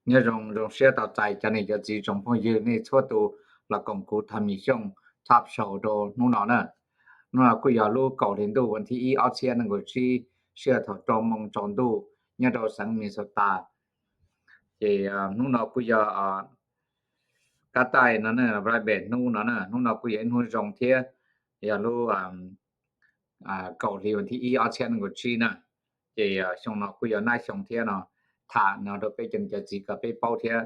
Nyob zoo, zoo siab tau txais cov niam cov txiv tsoom phooj ywg nej txhua tus los koom kuv Thaj Mim Xyooj Top Show rau hnub no na. Hnub no kuj yog lub kaum hli ntuj vas thib ib ob txhiab nees nkaum tsib, sij hawm thaum rau moos tsaus ntuj nyob rau xeev Minnesota. Ces hnub no kuj yog kab taij no, peb hnub no na, hnub no kuj yog ib hnub zoo thiab, yog lub kaum hli vas thib ib ob txhiab nees nkaum tsib na. Ces xyoo no kuj yog nab xyoo thiab no, tham no rau peb cov niam cov txiv kom peb paub thiab.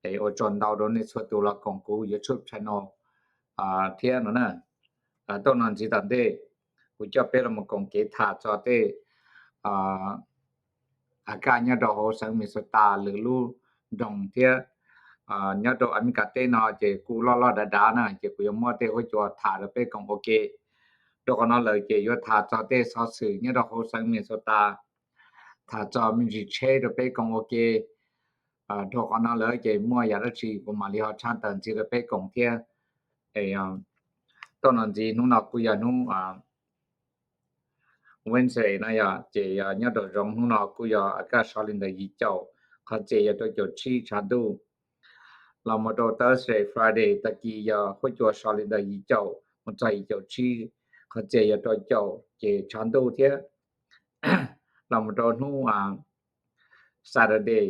Es ua tsaug ntau rau nej txhua tus los koom kuv YouTube channel thiab no na. Tuaj no ntxiv tom ntej, kuv coj peb los mus koom kev tham txog tej a kaj nyob rau hauv xeev Minnesota lwm lub nroog thiab. Nyob rau Amelikas teb no ces kuj loj loj dav dav na, ces kuv yuav muab tej huab cua tham rau peb koom ua ke. Rau qhov no lawm ces yuav tham txog tej xov xwm nyob rau hauv xeev Minnesota, tham txog me ntsis tsheb rau peb koom ua ke. Rau qhov no lawm ces muaj yam dab tsi kuv mam li ho tshaj tawm ntxiv rau peb koom thiab. Tuaj no ntxiv, hnub no kuj yog hnub Wednesday no yog, ces yog nyob rau zoov hnub no kuj yog a kaj so li ntawm yim caum, qhov txias yog rau caum tsib tshav ntuj. Los mus rau Thursday, Friday tag kis yog huab cua so li ntawm yim caum mus txog yim caum tsib, qhov txias yog rau caum ces tshav ntuj thiab. Los mus rau hnub Saturday,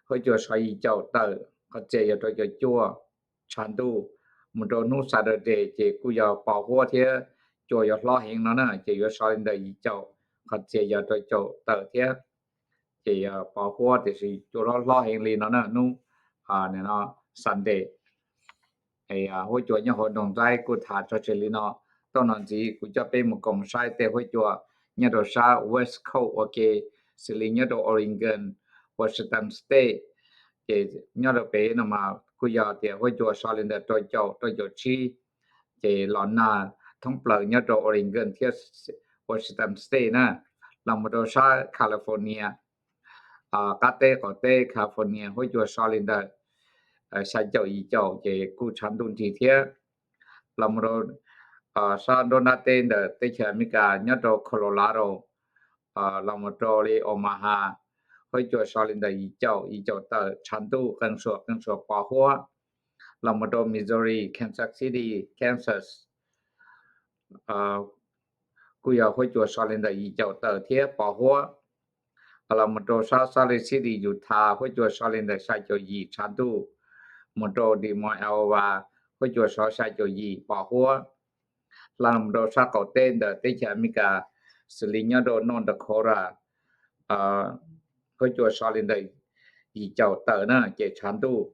huab cua so yim caum tawm, qhov txias yog rau caum cuaj tshav ntuj. Mus rau hnub Saturday ces kuj yog pos huab thiab cua yuav hlob heev no na, ces yuav so li ntawm yim caum, qhov txias yog rau caum tawm thiab. Ces yog pos huab tiam sis cua hlob hlob heev li no na hnub Sunday. Huab cua nyob hauv nroog Ntxaib kuj tham tso tseg li no. Tuaj no ntxiv kuv coj peb mus koom saib tej huab cua nyob rau sab West Coast ua ke, xws li nyob rau Oregon, Washington State. Ces nyob rau pem no mas kuj yog tias huab cua so li ntawm rau caum rau caum tsib, ces los nag thoob plaws nyob rau Oregon thiab Washington State na. Los mus rau sab California, qab teb qaum teb California huab cua so li ntawm xya caum yim caum ces kuj tshav ntuj nrig thiab. Los mus rau sab nruab nrab teb ntawm teb chaws Amelikas nyob rau Colorado, los mus rau li Omaha, huab cua so li ntawm yim caum yim caum tawm tshav ntuj qee suam qee suam pos huab. Los mus rau Missouri, Kansas City, Kansas, kuj yog huab cua so li ntawm yim caum tawm thiab pos huab. Los mus rau sab Salt Lake City, Utah, huab cua so li ntawm xya caum yim tshav ntuj. Mus rau Des Moines, Iowa, huab cua so xya caum yim pos huab. Los mus rau sab qaum teb ntawm teb chaws Amelikas, xws li nyob rau North Dakota, huab cua so li ntawm yim caum tawm na ces tshav ntuj.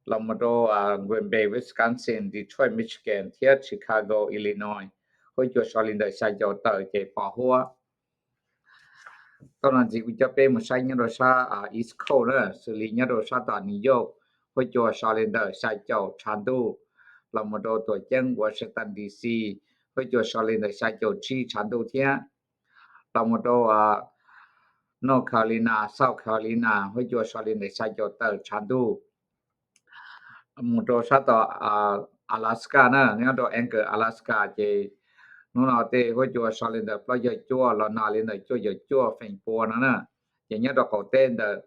Los mus rau Green Bay, Wisconsin, Detroit, Michigan thiab Chicago, Illinois, huab cua so li ntawm xya caum tawm ces pos huab. Tuaj no ntxiv kuv coj peb mus saib nyob rau sab East Coast na, xws li nyob rau sab tom New York, huab cua so li ntawm xya caum tshav ntuj. Los mus rau tuam ceeb Washington D C, huab cua so li ntawm xya caum tsib tshav ntuj thiab. Los mus rau North Carolina, South Carolina, huab cua so li ntawm xya caum tawm tshav ntuj. Mus rau sab tom Alaska na, nyob rau Anchorage, Alaska ces hnub no tej huab cua so li ntawm plaub caug cuaj los nag li ntawm cuaj caum cuaj feem pua no na. Ces nyob rau qaum teb ntawm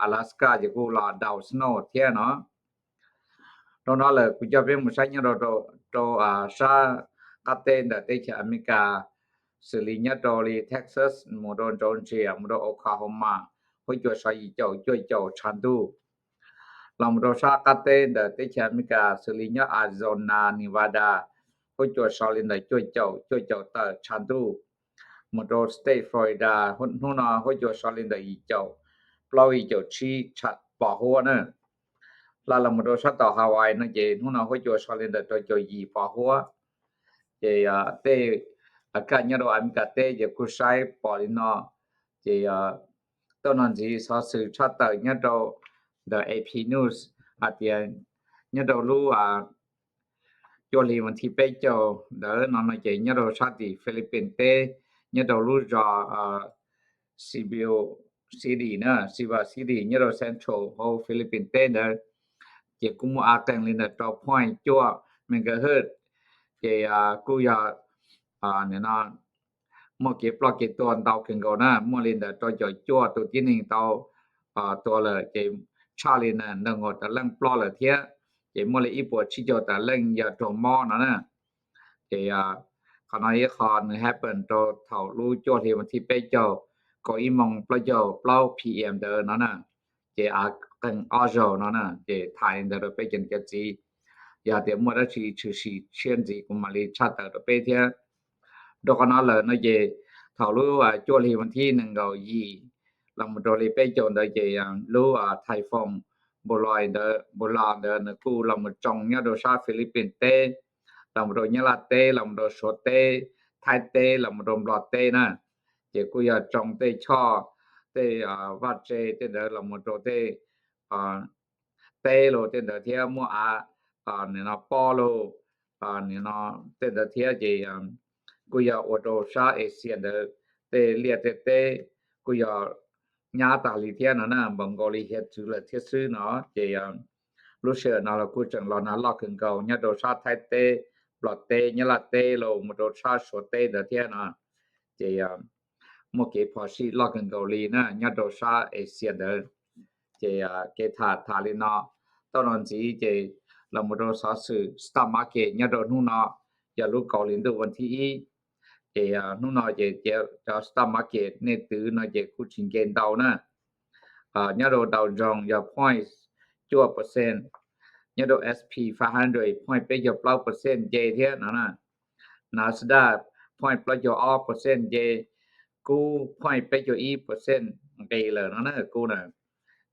Alaska ces kuj los daus snow thiab no. Rau no lawm kuv coj peb mus saib nyob rau sab qab teb ntawm teb chaws Amelikas, xws li nyob rau li Texas, mus rau Georgia, mus rau Oklahoma, huab cua so yim caum cuaj caum tshav ntuj. Los mus rau sab qab teb ntawm teb chaws Amelikas, xws li nyob Arizona, Nevada, huab cua so li ntawm cuaj caum cuaj caum tawm tshav ntuj. Mus rau state Florida, hnub no huab cua so li ntawm yim caum plaub yim caum tsib pos huab na. Hla los mus rau sab tom Hawaii no ces hnub no huab cua so li ntawm rau caum yim pos huab. Ces tej kaj nyob rau Amelikas teb ces kuj saib pom li no. Ces tuaj no ntxiv xov xwm tshaj tawm nyob rau ntawm A P News hais tias nyob rau lub cuaj hli vas thib peb caug ntawd no no ces nyob rau sab tim Philippines teb, nyob rau lub zos Cebu City na, Cebu City nyob rau central hauv Philippines teb ntawd, ces kuj muaj av qeeg li ntawm rau point cuaj megahertz. Ces kuj yog no muaj kev ploj kev tuag ntau kawg nkaus na, muaj li ntawm rau caum cuaj tus tib neeg tau tuag lawm ces tshaj li nees nkaum tawm leej ploj lawm thiab, ces muaj li ib puas tsib caug tawm leej yog raug mob no na. Ces qhov no ib qho nws happen rau thaum lub cuaj hli vas thib peb caug, kaum ib moos plaub caug plaub P M ntawd no na. Ces av qeeg ob zaug no na, ces tham li ntawd rau peb cov niam cov txiv. Yog tias muaj dab tsi tshwm sim tshiab ntxiv kuv mam li tshaj tawm rau peb thiab. Rau qhov no lawm no ces thaum lub cuaj hli vas thib nees nkaum yim los mus rau li peb caug ntawd ces lub typhoon Npuloi ntawd, Npuloi ntawd nws kuj los mus tsoo nyob rau sab Philippines teb, los mus rau Nyab Laj teb, los mus rau Suav teb, Thaib teb, los mus rau Nplog teb na. Ces kuj yog tsoo tej choj, tej vaj tse tej ntawd los mus rau tej teb los tej ntawd thiab, muaj av nim no pob los nim no tej ntawd thiab. Ces kuj yog ua rau sab Asia ntawd tej liaj tej teb kuj yog nyab tag li thiab no na, npaum nkaus li hiav txwv lawm thiab xwb no. Ces lub sij hawm no los kuj tseem los nag loj kawg nkaus nyob rau sab Thaib teb, Nplog teb, Nyab Laj teb los mus rau sab Suav teb ntawd thiab no. Ces muaj kev phom sij loj kawg nkaus li na nyob rau sab Asia ntawd. Ces kev tham tham li no, tau no ntxiv ces los mus rau xov xwm stock market nyob rau hnub no, yog lub kaum hli ntuj vas thib ib. Ces hnub no ces cov stock market nej twv no ces kuj tsis nce ntau na. Nyob rau Dow Jones yog point cuaj percent, nyob rau S P five hundred point peb caug plaub percent nce thiab no na. Nasdaq point plaub caug ob percent nce, kub point peb caug ib percent nqis lawm no na, kub na.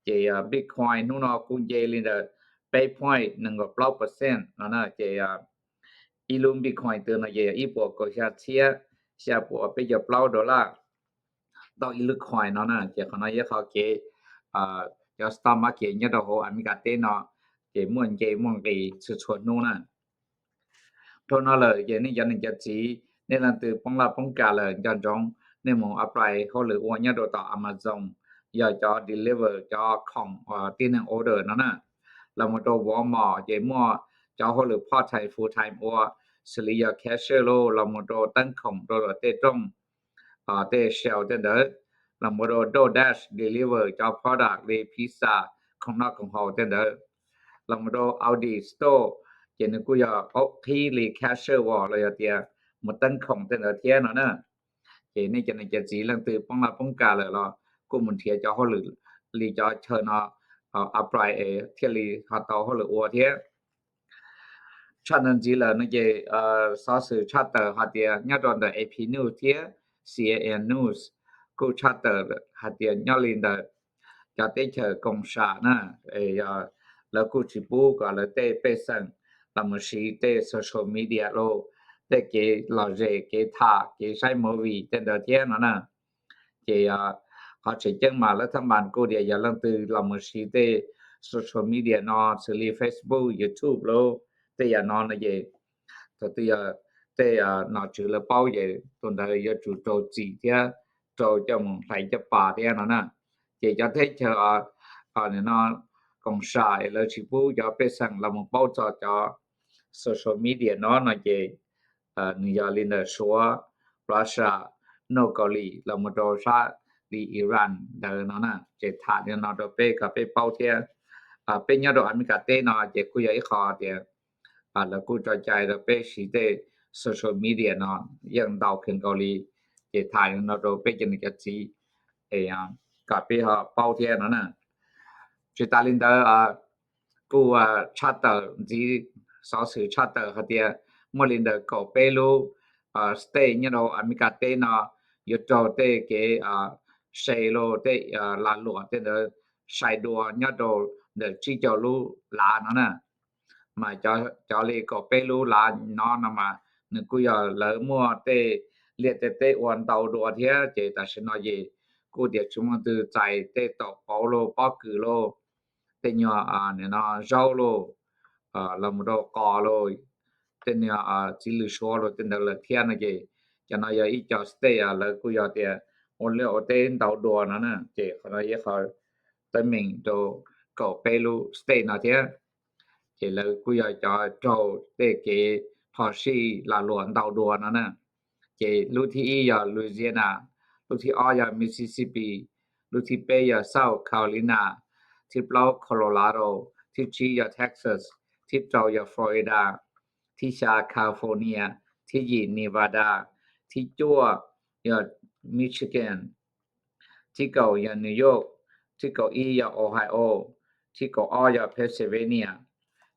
Ces Bitcoin hnub no kuj nce li ntawm peb point nees nkaum plaub percent no na. Ces ib lub Bitcoin twg no ces yog ib puas kaum xya txhiab xya puas peb caug plaub dollar tau ib lub coin no na. Ces qhov no yog qhov kev cov stock market nyob rau hauv Amelikas teb no ces muaj nce muaj nqis txhua txhua hnub na. Dhau no lawm ces nej cov niam cov txiv, nej leej twg poob laj poob kam lawm nco ntsoov nej mus apply hauj lwm ua nyob rau tom Amazon, yog cov deliver cov khoom tib neeg order no na. Los mus rau Walmart ces muaj cov hauj lwm part time full time ua, xws li yog cashier los, los mus rau teeb khoom rau tej rooj, tej shelf tej ntawd, los mus rau DoorDash deliver cov product li pizza, khoom noj khoom haus tej ntawd, los mus rau Aldi store, ces nws kuj yog qhib li cashier ua los yog tias mus teeb khoom tej ntawd thiab no na. Ces nej cov niam cov txiv leej twg poob laj poob kam lawm los kuj mus nrhiav cov hauj lwm li cov chaw no apply es thiaj li ho tau hauj lwm ua thiab. Tshaj ntawd ntxiv lawm no ces xov xwm tshaj tawm hais tias nyob rau ntawm A P News thiab C N N News kuj tshaj tawm hais tias nyob li ntawm cov teb chaws koom sam na, lawv kuj tsis pub kom lawv tej pej xeem los mus siv tej social media los tej kev lom zem, kev tham, kev saib movie tej ntawd thiab no na. Ces qhov tseem ceeb mas lawv thaj npas kuj tias yog leej twg los mus siv tej social media no xws li Facebook, YouTube los tej yam no no ces thaum twg yog tej nom tswv lawv paub ces tus ntawd yuav tsum raug txim thiab raug coj mus hlais caj pas thiab no na. Ces cov teb chaws no koom sam es lawv tsis pub cov pej xeem los mus paub txog cov social media no no ces nws yog li ntawm Suav, Russia, North Korea los mus rau sab li Iran ntawd no na. Ces tham li no rau peb kom peb paub thiab. Peb nyob rau Amelikas teb no ces kuj yog ib qho tias lawv kuj tso cai rau peb siv tej social media no yeej ntau kawg nkaus li. Ces tham li no rau peb cov niam cov txiv kom peb ho paub thiab no na. Tsis tas li ntawd, kuj tshaj tawm ntxiv, xov xwm tshaj tawm hais tias muaj li ntawm kaum peb lub state nyob rau Amelikas teb no yuav raug tej kev se los tej lag luam tej ntawd sai dua nyob rau ntawm tsib caug lub lav no na. Mas cov li kaum peb lub lav no no mas nws kuj yog lawv muaj tej liaj tej teb ua ntau dua thiab. Ces tam sim no ces kuj tias tsis muaj leej twg txais tej taum pauv los pob kws los tej nyuag zaub los los mus rau qos los tej nyuag txiv lws suav los tej ntawd lawm thiab no ces cov no yog ib co state lawv kuj yog tias ua liaj ua teb ntau dua no na. Ces qhov no yog qhov teeb meem rau kaum peb lub state no thiab. Ces lawv kuj yog cov raug tej kev phom sij lag luam ntau dua no na. Ces lub thib ib yog Louisiana, lub thib ob yog Mississippi, lub thib peb yog South Carolina, thib plaub Colorado, thib tsib yog Texas, thib rau yog Florida, thib xya California, thib yim Nevada, thib cuaj yog Michigan, thib kaum yog New York, thib kaum ib yog Ohio, thib kaum ob yog Pennsylvania,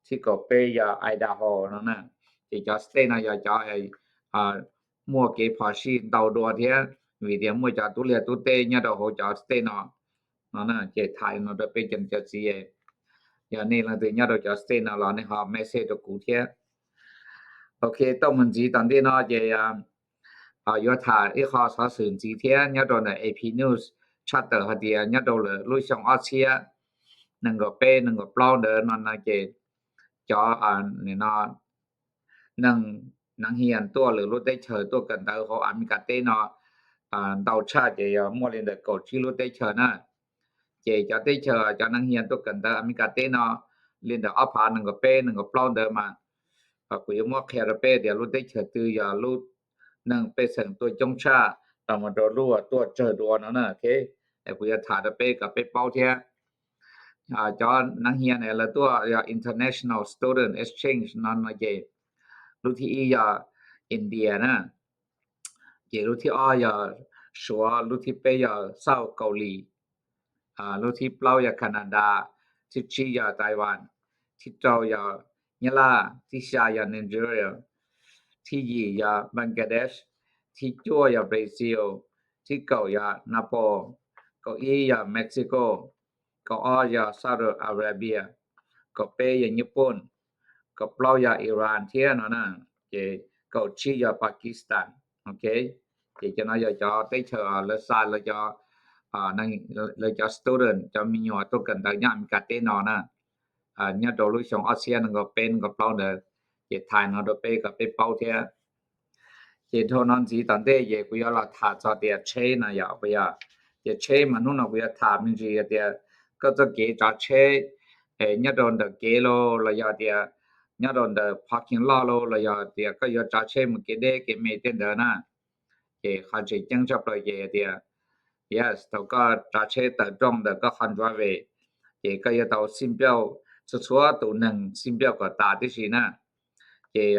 thib kaum peb yog Idaho no na. Ces cov state no yog cov muaj kev phom sij ntau dua thiab, vim tias muaj cov tub liaj tub teb nyob rau hauv cov state no no na. Ces tham no rau peb cov niam cov txiv, yog nej leej twg nyob rau cov state no los nej ho message rau kuv thiab. Ok, tau mus ntxiv tom ntej no ces yuav tham ib qho xov xwm ntxiv thiab nyob rau ntawm A P News, tshaj tawm hais tias nyob rau lawm lub xyoo ob txhiab nees nkaum peb nees nkaum plaub ntawd no no ces cov no neeg Naav Hias tuaj lwm lub teb chaws tuaj kawm ntawv hauv Amelikas teb no ntau tshaj ces yog muaj li ntawm kaum tsib lub teb chaws na. Ces cov teb chaws cov Naav Hias tuaj kawm ntawv Amelikas teb no li ntawm ob phav nees nkaum peb nees nkaum plaub ntawd mas kuv yuav muab qhia rau peb tias lub teb chaws twg yog lub neeg pej xeem tuaj coob tshaj los mus rau lub tuaj tsawg dua no na. Kuv yuav tham rau peb kom peb paub thiab. Cov Naav Hias ne lawv tuaj yog International Student Exchange no no ces lub thib ib yog India na, ces lub thib ob yog Suav, lub thib peb yog South Kaus Lim, lub thib plaub yog Canada, thib tsib yog Taiwan, thib rau yog Nyab Laj, thib xya yog Nigeria, thib yim yog Bangladesh, thib cuaj yog Brazil, thib kaum yog Nepal, kaum ib yog Mexico, kaum ob yog Saudi Arabia, kaum peb yog Nyij Pooj, kaum plaub yog Iran thiab no na, ces kaum tsib yog Pakistan. Ok, ces cov no yog cov teb chaws lawv xa lawv cov lawv cov student cov me nyuam tuaj kawm ntawv nyob Amelikas teb no na, nyob rau lub xyoo ob txhiab nees nkaum peb nees nkaum plaub ntawd, ces tham no rau peb kom peb paub thiab. Ces dhau no ntxiv tom ntej ces kuv yuav los tham txog tias tsheb no yog puas yog. Ces tsheb mas hnub no kuv yuav tham me ntsis tias koj txoj kev tsav tsheb nyob rau ntawm kev los los yog tias nyob rau ntawm parking lot los los yog tias koj yuav tsav tsheb mus kev deb kev me tej ntawd na. Ces qhov tseem ceeb tshaj plaws ces tias, yes, thaum koj tsav tsheb tawm rooj ntawm koj qhov driver, ces koj yuav tau xij npauj, txhua txhua tus neeg xij npauj kom tas tib si na. Ces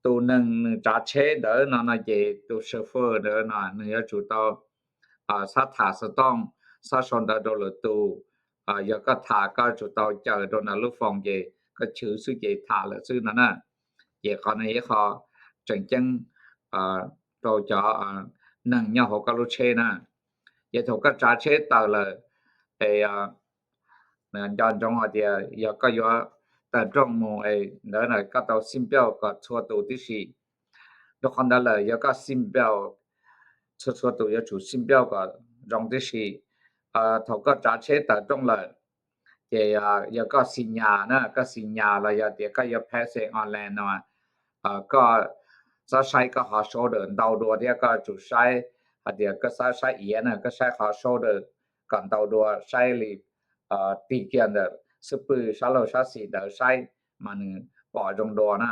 tus neeg nws tsav tsheb ntawd no no ces tus chauffeur ntawd no nws yuav tsum tau xab tham xov tooj, xab sau ntawv rau lwm tus. Yog koj tham koj yuav tsum tau caw rau ntawm lub phone ces koj chwv xwb ces tham lawm xwb no na. Ces qhov no yog ib qho tseem ceeb rau cov neeg nyob hauv koj lub tsheb na. Ces thaum koj tsav tsheb tawm lawm es nco ntsoov hais tias yog koj yuav tawm rooj mus ntawd na koj tau xij npauj kom txhua tus tib si. Rau qhov ntawd lawm yog koj xij npauj, txhua txhua tus yuav tsum xij npauj kom zoo tib si. Thaum koj tsav tsheb tawm rooj lawm ces yog koj xi nyas na, koj xi nyas los yog tias koj yuav pass online no, koj xav saib koj qhov shoulder ntau dua thiab koj tsum saib hais tias koj xav saib iav na koj saib qhov shoulder kom ntau dua, saib li tig kiag ntawm xub pwg sab laug sab xis ntawd saib mas nws pom zoo dua na.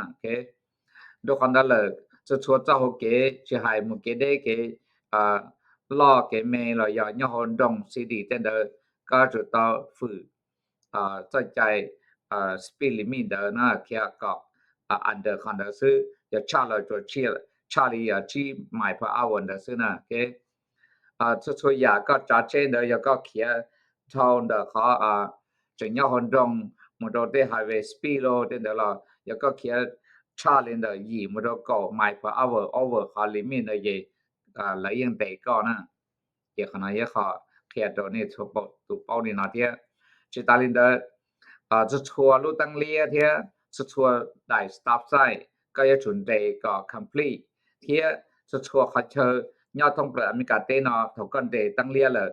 Rau qhov ntawd lawm txhua txhua txoj hauv kev tsis hais mus kev deb kev loj kev me los yog nyob hauv nroog city tej ntawd koj tsum tau fwm txoj cai speed limit ntawd na, khiav kom under qhov ntawd xwb, yog tshaj los tsuas tshaj li yog tsib mile per hour ntawd xwb na. Txhua txhua yam koj tsav tsheb ntawd yog koj khiav dhau ntawm qhov tseem nyob hauv nroog mus rau tej highway speed los tej ntawd los yog koj khiav tshaj li ntawm yim mus rau kaum mile per hour over qhov limit ntawd ces lawv yeej ntes koj na. Ces qhov no yog qhov qhia rau nej txhua tus paub li no thiab. Tsis tas li ntawd, txhua txhua lub teeb liab thiab txhua txhua daim stop sign koj yuav tsum nres kom complete, thiab txhua txhua qhov chaw nyob thoob plaws Amelikas teb no thaum koj nres teeb liab lawm,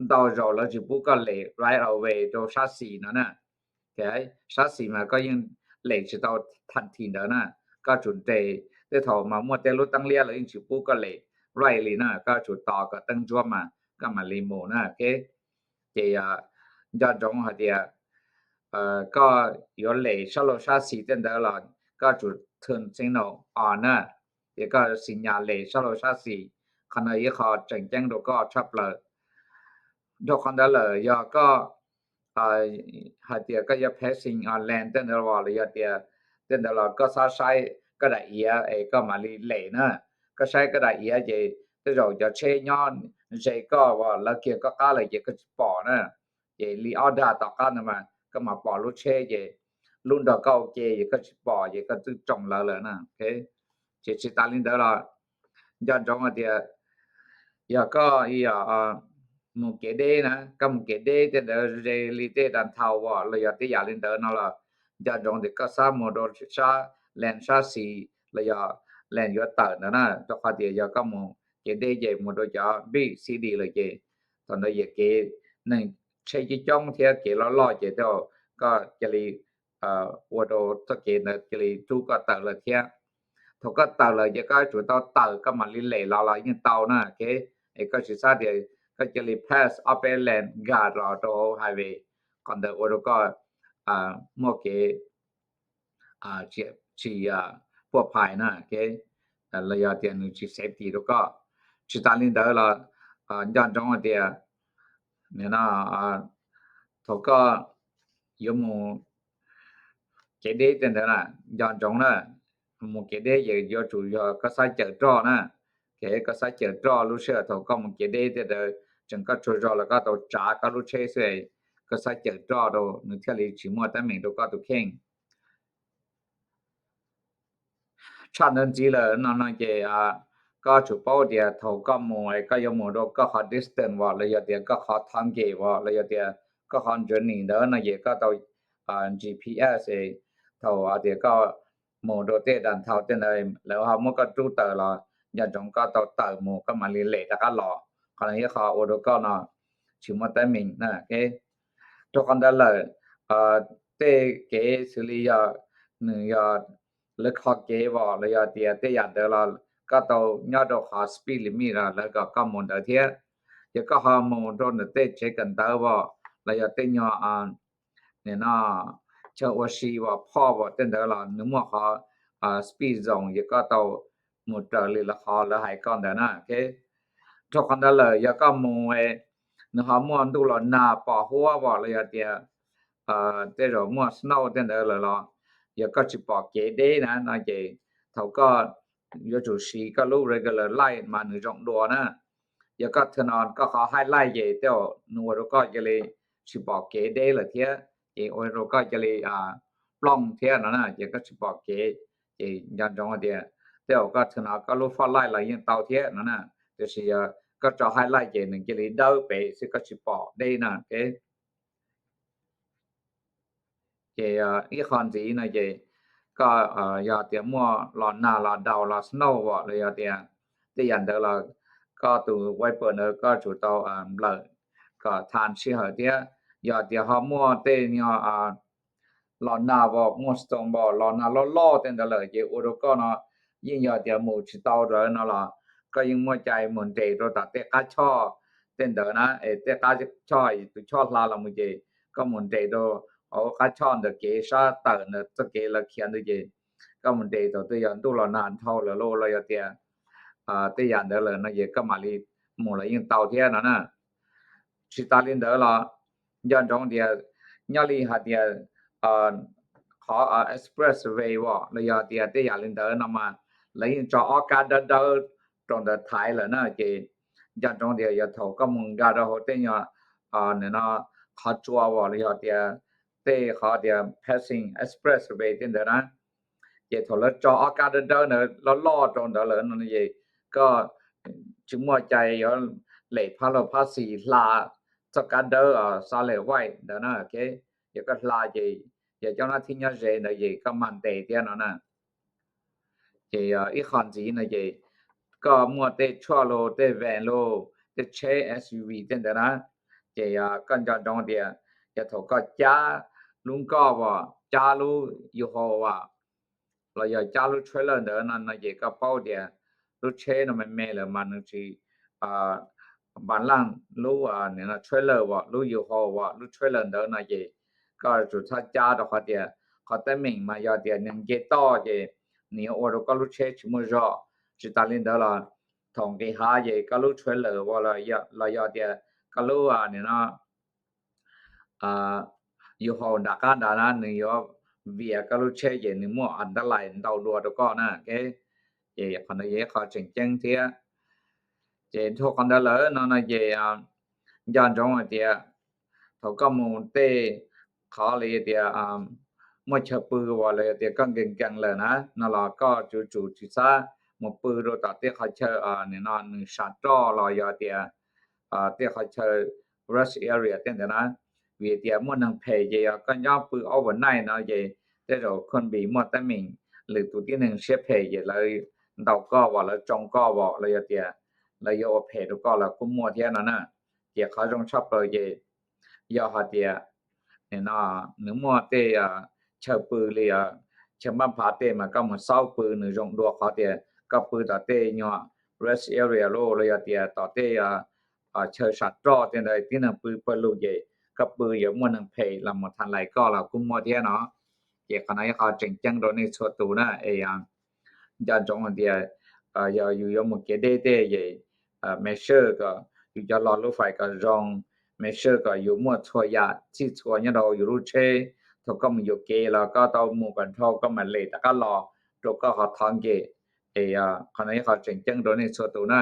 ntau zaus lawv tsis pub koj lem right away rau sab xis no na. Sab xis mas koj yeej lem tsis tau tha thim ntawd na, koj tsum nres, tej thaum mas muaj tej lub teeb liab lawv yeej tsis pub koj lem right li na, koj tsum tos kom teeb ntsuab mas koj mam li mus na. Ces nco ntsoov hais tias koj yuav lem sab laug sab xis tej ntawd los koj tsum turn signal on na, ces koj xi nyas lem sab laug sab xis. Qhov no ib qho tseem ceeb rau koj tshaj plaws. Dhau qhov ntawd lawm yog koj hais tias koj yuav passing land tej ntawd los yog tias tej ntawd los koj xav saib koj daim iav es koj mam li lem na. Koj saib koj daim iav ces tej zaum cov tsheb nyob ze koj uas lawv kiag koj qab lawm ces koj tsis pom na. Ces li ob dag tom qab ntawd mas koj mam pom lub tsheb ces lub nrog koj ua ke ces koj tsis pom ces koj twb tsoo lawv lawm na. Ces tsis tas li ntawd los nco ntsoov hais tias yog koj mus kev deb na, koj mus kev deb tej ntawd ze li tej downtown los yog tej yam li ntawd no los nco ntsoov tias koj xav mus rau sab land sab xis los yog land yuav tawm ntawd na, rau qhov tias yog koj mus kev deb ces mus rau cov big city lawm ces thaum ntawd yog kev neeg tsheb coob coob thiab kev loj loj ces tej zaum koj cia li ua rau txoj kev ntawd cia li rub koj tawm lawm thiab. Thaum koj tawm lawm ces koj yuav tsum tau tawm koj mam li lem los los yeej tau na. Es koj tsis xav tias koj cia li pass ob peb land nkag los rau hauv highway, qhov ntawd ua rau koj muaj kev tsis puaj phais na, los yog tias nws tsis safety rau koj. Tsis tas li ntawd los nco ntsoov hais tias thaum koj yuav mus kev deb tej ntawd na, nco ntsoov na, mus kev deb ces yuav tsum yog koj xav cawm roj na. Koj xav cawm roj lub sij hawm thaum koj mus kev deb tej ntawd tseem koj tsaug zog los koj tau tsav koj lub tsheb xwb, koj xav cawm roj rau nws thiaj li tsis muaj teeb meem rau koj tus kheej. Tshaj ntawd ntxiv lawm no no ces koj tsum paub tias thaum koj mus koj yuav mus rau koj qhov distance as los yog tias koj qhov time gate as los yog tias koj qhov journey ntawd no ces koj tau G P S, thaum tias koj mus rau tej downtown tej ntawd lawv ho muab koj rub tawm los nco ntsoov koj tau tawm mus koj mam li lem rov qab los, qhov no yog qhov ua rau koj no tsis muaj teeb meem na. Rau qhov ntawd lawm tej kev xws li yog nws yog lawv kho kev as los yog tias tej yam ntawd los koj tau nyob rau qhov speed limit los lawv kom koj mus ntawd thiab. Ces koj ho mus rau ntawm tej tsev kawm ntawv as los yog tej nyuag no chaw ua si as phoj as tej ntawd los nws muaj qhov speed zone ces koj tau mus raws li lawv qhov lawv hais koj ntawd na. Rau qhov ntawd lawm yog koj mus nws ho muaj ntuj los nag pom huab as los yog tias tej zaum muaj snow tej ntawd lawm los yog koj tsis pom kev deb na no ces thaum koj yuav tsum siv koj lub regular light mas nws zoo dua na. Yog koj turn on koj qhov high light ces tej zaum nws ua rau koj cia li tsis pom kev deb lawm thiab ces ua rau koj cia li plooj thiab no na ces koj tsis pom kev. Ces nco ntsoov hais tias tej zaum koj turn on koj lub fog light los yeej tau thiab no na, tiam sis yog koj tso high light ces nws cia li dawb pem xwb koj tsis pom deb na. Ces ib qho ntxiv no ces koj yog tias muaj los nag los daus los snow as los yog tias tej yam ntawd los koj tus wiper ntawd koj tsum tau nplawm kom tag sij hawm thiab. Yog tias ho muaj tej nyuag los nag as muaj storm as los nag loj loj tej ntawd lawm ces ua rau koj no yeej yog tias mus tsis tau lawm no los koj yeej muaj cai mus nres rau tom tej qab choj tej ntawd na, es tej qab choj tus choj hla los mus ces koj mus nres rau hauv qab choj ntawm kev sab tawm ntawm txoj kev lawv khiav ntawd ces koj mus nres thaum twg yog ntuj los nag dhau lawm los yog tias tej yam ntawd lawm no ces koj mam li mus los yeej tau thiab no na. Tsis tas li ntawd los nco ntsoov tias nyob li hais tias qhov expressway as los yog tias tej yam li ntawd no mas lawv yeej tso ob kab dawb dawb rau ntawd thaiv lawm na ces nco ntsoov tias yog thaum koj mus nkag rau hauv tej nyuag no qhov tsua as los yog tias tej qhov tias passing expressway tej ntawd na, ces thaum lawv tso ob kab dawb dawb ntawd loj loj rau ntawd lawm no ces koj tsis muaj cai yuav lem phab laug phab xis hla txoj kab dawb solid white ntawd na. Yog koj hla ces yog cov nab thib nyob ze ntawd ces koj mag ntes thiab no na. Ces ib qho ntxiv no ces koj muaj tej tshuaj los tej van los tej tsheb S U V tej ntawd na, ces koj nco ntsoov tias yog thaum koj cab lub nkoj as cab lub U-Haul as los yog cab lub trailer ntawd no no ces koj paub tias lub tsheb no me me lawm mas nws tsis npa laj lub trailer as lub U-Haul as lub trailer ntawd no ces koj tsum txhob cab rau qhov tias qhov teeb meem mas yog tias nws nce toj ces nws yuav ua rau koj lub tsheb tsis muaj zog. Tsis tas li ntawd los thaum nqis hav ces koj lub trailer as los yog tias koj lub nim no yus haus nram qab nrad na nws yuav vias koj lub tsheb ces nws muaj underline ntau dua rau koj na. Ces qhov no yog ib qho tseem ceeb thiab. Ces dhau qhov ntawd lawm no no ces nco ntsoov hais tias thaum koj mus tej qhov li tias muaj chaw pw uas los yog tias koj nkees nkees lawm na no los koj tsum tsum tsis txhob mus pw rau tom tej qhov chaw nim no nws sam roj los yog tias tej qhov chaw rest area tej ntawd na. Vim tias muaj neeg phem ces yog koj nyob pw overnight no ces tej zaum could be muaj teeb meem, lwm tus tib neeg siab phem ces lawv ntaus koj os, lawv tsoo koj os, los yog tias lawv yuav ua phem rau koj los kuj muaj thiab no na. Ces qhov zoo tshaj plaws ces yog hais tias nim no nws muaj tej chaw pw li chaw npab phav tej mas koj mus xauj pw nws zoo dua qhov tias koj pw tom tej nyuag rest area los los yog tias tom tej chaw sam roj tej ntawd tib neeg pw pawg lug ces koj pw yuav muaj neeg phem los mus tham lais koj los kuj muaj thiab no. Ces qhov no ib qho tseem ceeb rau nej txhua tus na es nco ntsoov hais tias yog yus yuav mus kev deb tej ces make sure kom yus cov lo lub fais kom zoo, make sure kom yus muaj txhua yam txhij txhua nyob rau yus lub tsheb. Thaum koj mus yuam kev los koj tau mus kom dhau koj mam lem rov qab los rau koj qhov thov nkem. Es qhov no ib qho tseem ceeb rau nej txhua tus na.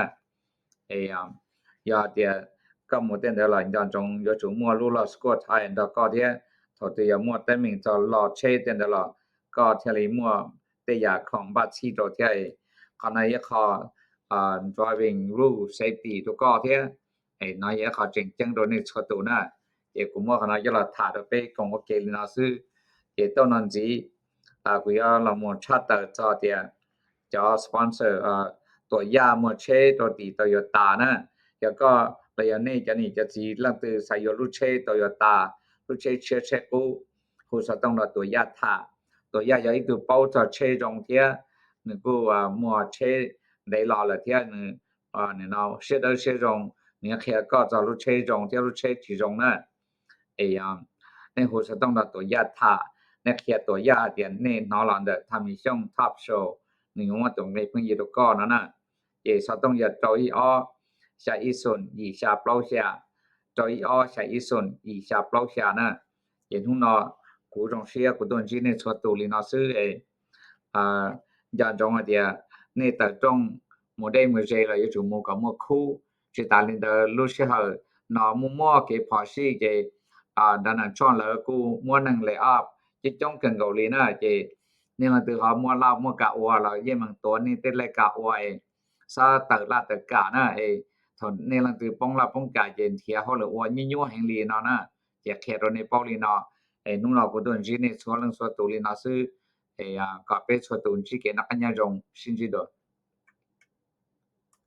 Es yog hais tias koj mus tej ntawd los nco ntsoov yuav tsum muaj lub log squad nrog koj thiab. Thaum twg yog muaj teeb meem txog log tsheb tej ntawd los koj thiaj li muaj tej yam khoom npaj txhij rau thiab. Qhov no ib qho driving rule safety rau koj thiab. Es no yog ib qho tseem ceeb rau nej txhua tus na. Ces kuv muab qhov no coj los tham rau peb koom ua ke li no xwb. Ces tau no ntxiv kuv yuav los mus tshaj tawm txog tias cov sponsor Tuam Yaj muag tsheb rau tim Toyota na. Yog koj los yog nej cov niam cov txiv leej twg xav yuav lub tsheb Toyota, lub tsheb tshiab tsheb qub, hu xov tooj rau Tuam Yaj tham. Tuam Yaj yog ib tug paub txog tsheb zoo thiab nws kuj muag tsheb ntev los lawm thiab nws siab dawb siab zoo, nws yuav qhia koj txog lub tsheb zoo thiab lub tsheb tsis zoo na. Es nej hu xov tooj rau Tuam Yaj tham, nej qhia Tuam Yaj hais tias nej hnov los ntawm Tham Mis Xyooj Top Show, nws yuav muab tus nqi pheej yig rau koj no na. Ces xov tooj yog rau ib ob xya ib xoom yim xya plaub xya, rau ib ob xya ib xoom yim xya plaub xya na. Ces hnub no kuv zoo siab kuv tuaj ntsib nej txhua tus li no xwb es nco ntsoov hais tias nej tawm rooj mus deb mus ze los yuav tsum mus kom muaj khub. Tsis tas li ntawd lub sij hawm no muaj muaj kev phom sij ces Donald Trump lawv kuj muab neeg lay off coob coob kawg nkaus li na. Ces nej leej twg ho muaj laj muaj kam ua los yeej meem tuav nej tej laj kam ua es xob tawm laj tawm kam na. Es thaum nej leej twg poob laj poob kam ces nrhiav hauj lwm ua nyuaj nyuaj heev li no na. Ces qhia rau nej paub li no, es hnub no kuv tuaj ntsib nej txhua leej txhua tus li no xwb, es kom peb txhua tus ntsib kev noj qab nyob zoo, sib ntsib dua.